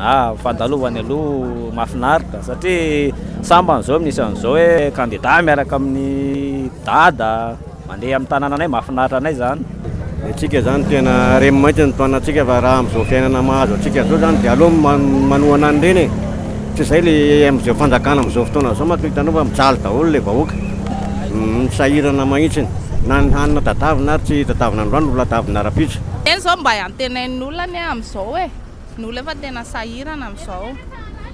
Ah, fandalovany aloha mahafinaritra satria sambany zao misy an'izao hoe candidat miaraka amin'ny dada mandeha amin'ny tanànanay, mahafinaritra anay zany. Antsika zany tena remy maintsy ny toanantsika fa raha amin'izao fiainana mahazo antsika zao zany dia aleo manohana an'ireny e. Tsy izay le amin'izao fanjakana amin'izao fotoana izao manko hitanao fa mijaly daholo le vahoaka. Misahirana mahitsiny. Na ny hanina tadavina ary tsy tadavina androany no tadavina rahampitso. Eny zao mba antenain'ny olona anie amin'izao e. Ny olona efa tena sahirana amin'izao.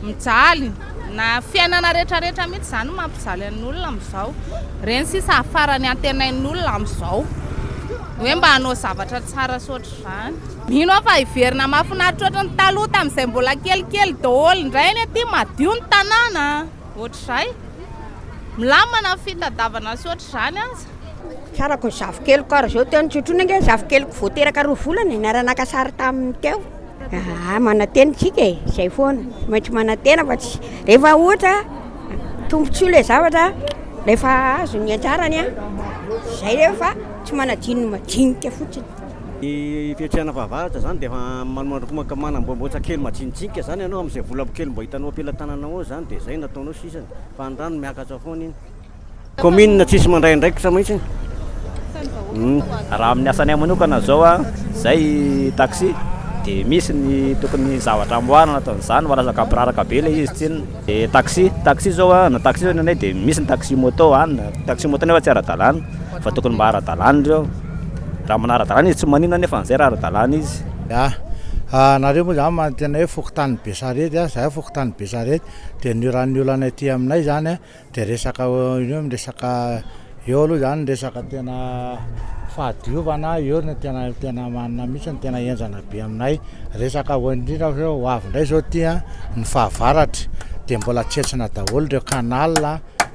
Mijaly. Na fiainana rehetrarehetra mihitsy izany no mampijaly an'ny olona amin'izao. Ireny sisa farany antenain'ny olona amin'izao. Hoe mba hanao zavatra tsara sy ohatr'izany. Mino aho fa hiverina mahafinaritra ohatran'ny taloha tamin'izay mbola kelikely daholo indray ny aty, madio ny tanàna. Ohatr'izay. Milamina ny fitadiavana sy ohatr'izany aza. Tsarako ny zafikeliko ary zao teo nitsotroina ange ny zafikeliko vao teraka 2 volana e, niara-naka sary taminy teo. Ah, manantena isika e, zay foana, tsy maintsy manantena fa tsy rehefa ohatra tombontsoa ilay zavatra rehefa azo ny anjarany an, zay rehefa tsy manadino ny madinika fotsiny. Ny fihetsehana fahavaratra zany dia efa manomandrakomaka manamboamboatra kely majinijinika zany ianao amin'izay vola kely mba hitanao am-pelatananao ao zany dia zay no ataonao sisany fa ny rano miakatra foana iny. Commune tsisy mandray andraikitra mihitsy. Raha amin'ny asanay manokana zao a, zay taxi dia misy ny tokony zavatra amboarina ataon'izany fa lasa gaboraraka be ilay izy tsinona. Dia taxi, taxi zao a, na taxi zao ny anay dia misy ny taxi moto any, taxi moto nefa tsy ara-dalàna fa tokony mba ara-dalàna ireo. Raha manara-dalàna izy tsy maninona nefa an'izay raha ara-dalàna izy. Ya, nareo moa zany manantena hoe fokontany Besarety a, zahay fokontany Besarety dia ny raha ny olana aty aminay zany a Dia resaka eo ny resaka eo aloha izany ny resaka tena fahadiovana eo no tena tena manana mihitsy ny tena henjana be aminay. Resaka ho indrindra hoe ho avy indray izao ity an, ny fahavaratra dia mbola tsentsina daholo ireo canal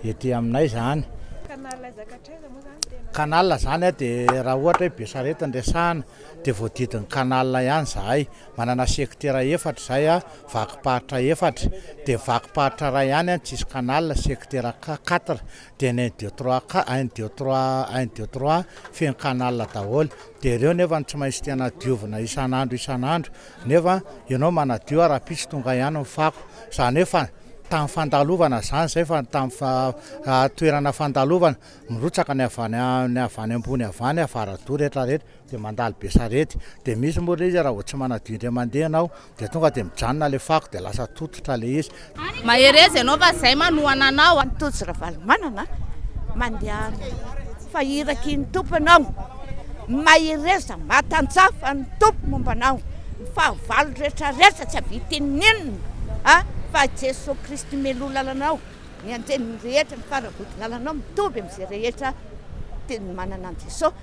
ety aminay izany. Canal aiza ka hatraiza moa izany tena? Canal izany an dia raha ohatra hoe Besarety no resahana dia voadidin'ny canal ihany izahay. Manana sektera efatra izay a, vakim-paritra efatra, dia vakim-paritra iray ihany an tsisy canal, sektera quatre, dia ny un deux trois un deux trois un deux trois feno canal daholo, dia ireo nefa no tsy maintsy tena diovina isan'andro isan'andro, nefa ianao manadio a rahampitso tonga ihany ny fako, izany hoe fa tany fandalovana izany izay fa tany toerana fandalovana, mirotsaka ny avy any ny avy any ambony avy any avaradoha rehetra rehetra. dia mandalo be sarety, dia misy moa ilay izy raha vao tsy manadio indray mandeha ianao dia tonga dia mijanona ilay fako dia lasa tototra ilay izy. Mahereza ianao fa zay manohana anao. Tojo Ravalomanana mandehana fa iraky ny Tompo ianao, mahereza matanjaha fa ny Tompo momba anao, ny fahavalo rehetra rehetra tsy havita inon'inona a fa Jesoa Kristy mialoha lalanao, ny anjeliny rehetra ny faravodilalanao mitovy amin'izay rehetra teny manana an'i Jesoa.